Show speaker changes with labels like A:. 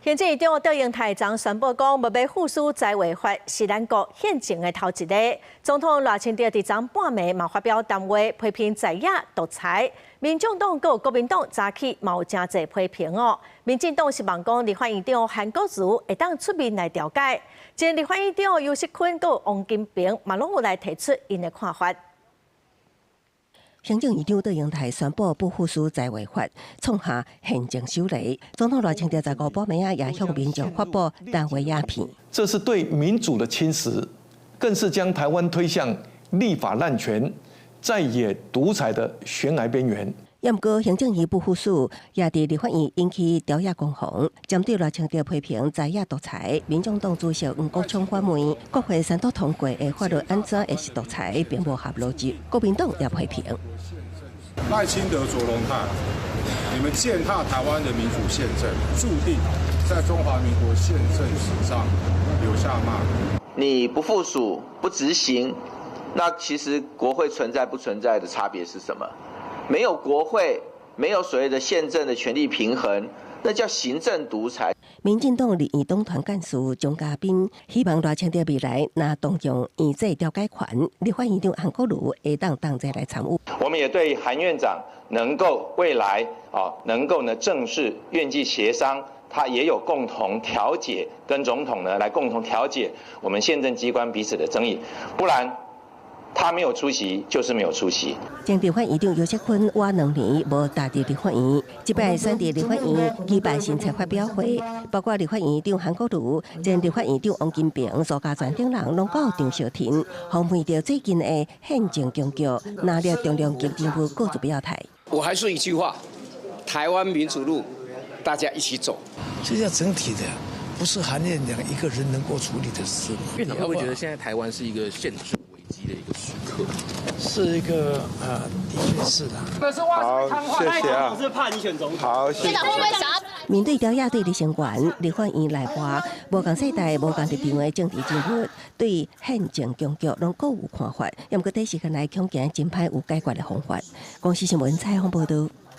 A: 行政院長卓榮泰昨宣布講，欲欲副署在位法是咱國憲政的頭一个。總統賴清德佇昨半暝嘛發表談話，批評在野獨裁。民眾黨佮國民黨早起嘛有誠濟批評哦。民進黨希望講立法院長韓國瑜會當出面來調解。前立法院長游錫堃佮王金平嘛攏有來提出𪜶的看法。
B: 行政院長卓榮泰宣布不副署在位法，創下憲政首例。總統賴清德十五晡暝仔也向民眾發布談話影片。
C: 這是對民主的侵蝕，更是將台灣推向立法濫權、在野獨裁的懸崖邊緣。
B: 毋過行政院副副署也佇立法院引起朝野攻防，針對賴清德批評在野獨裁，民眾黨主席黃國昌反問：國會三黨通過的法律按怎會是獨裁，並無合邏輯。國民黨也批評
D: 賴清德、卓榮泰，你們踐踏台灣的民主憲政，注定在中華民國憲政史上留下罵名。
E: 你不副署、不執行，那其實國會存在不存在的差別是什麼？沒有國會，沒有所謂的憲政的權力平衡，那叫行政獨裁。
B: 民進黨立院黨團幹事鍾嘉賓希望賴清德未來若動用院際調解權，立法院長韓國瑜會當同齊來參與。
F: 我們也對韓院長能夠未來啊，能夠呢正式院際協商，他也有共同調解，跟總統呢來共同調解我們憲政機關彼此的爭議，不然，他沒有出席，就是沒有出席。
B: 前立法院長游錫堃晚2年無踏入立法院，這擺選佇立法院舉辦新冊發表會，包括立法院長韓國瑜、前立法院長王金平、蘇嘉全等人攏到場相挺，予問著最近的憲政僵局，拿了重量級人物各自表態。
G: 我還是一句話，台灣民主路，大家一起走。
H: 這叫整體的，不是韓院長一個人能夠處理的事。
I: 院長會不會覺得現在台灣是一個憲制危機的一個時刻？
H: 是一個啊，的確是的。
D: 好，謝謝啊。
J: 是怕你選總統。
D: 好，謝謝。
B: 面對朝野對立聲援，立法院內外無仝世代、無仝立場的政治人物，對憲政僵局攏各有看法，毋過短時間內恐驚真歹有解決的方法。公視新聞採訪報導。